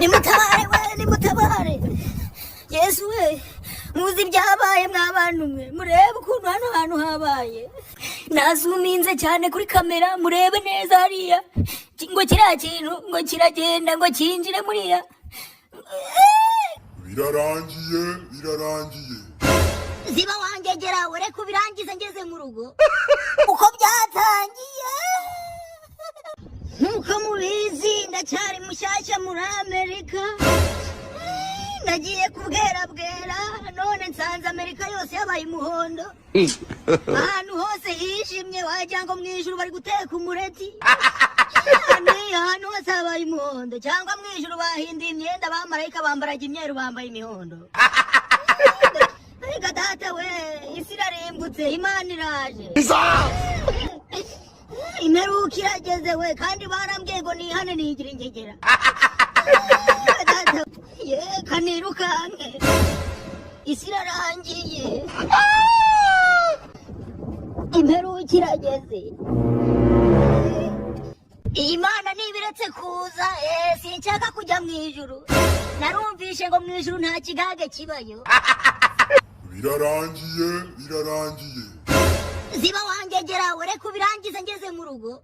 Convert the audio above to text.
Nimutabare we, nimutabare! Yesu we, muzi ibyabaye mwa bantu mwe? Murebe ukuntu hano hantu habaye. Nazuminze cyane kuri kamera, murebe neza hariya. Ngo kiriya kintu ngo kiragenda ngo cyinjire muriya. Birarangiye, birarangiye. Ziba wangegera, reka ubirangize ngeze mu rugo. Uko byatangiye, nk'uko mubizi, ndacyari mushyashya muri Amerika. Nagiye kubwerabwera, none nsanze Amerika yose yabaye umuhondo. Ahantu hose hijimye, wagira ngo mu ijuru bari guteka umureti. Ahantu hose habaye umuhondo, cyangwa mu ijuru bahinduye imyenda, abamarayika bambaraga imyeru, bambaye imihondo. Reka data we, isi irarimbutse, Imana iraje, imperuka irageze we. Kandi barambwiye ngo nihane, nigira ingegera. Data ye, kanirukanke, isi irarangiye, imperuka irageze. Iyi Mana niba iretse kuza, sinshaka kujya mu ijuru. Narumvishe ngo mu ijuru nta kigage kibayo. Birarangiye, birarangiye. Ziba wangegera, reka ubirangize ngeze mu rugo.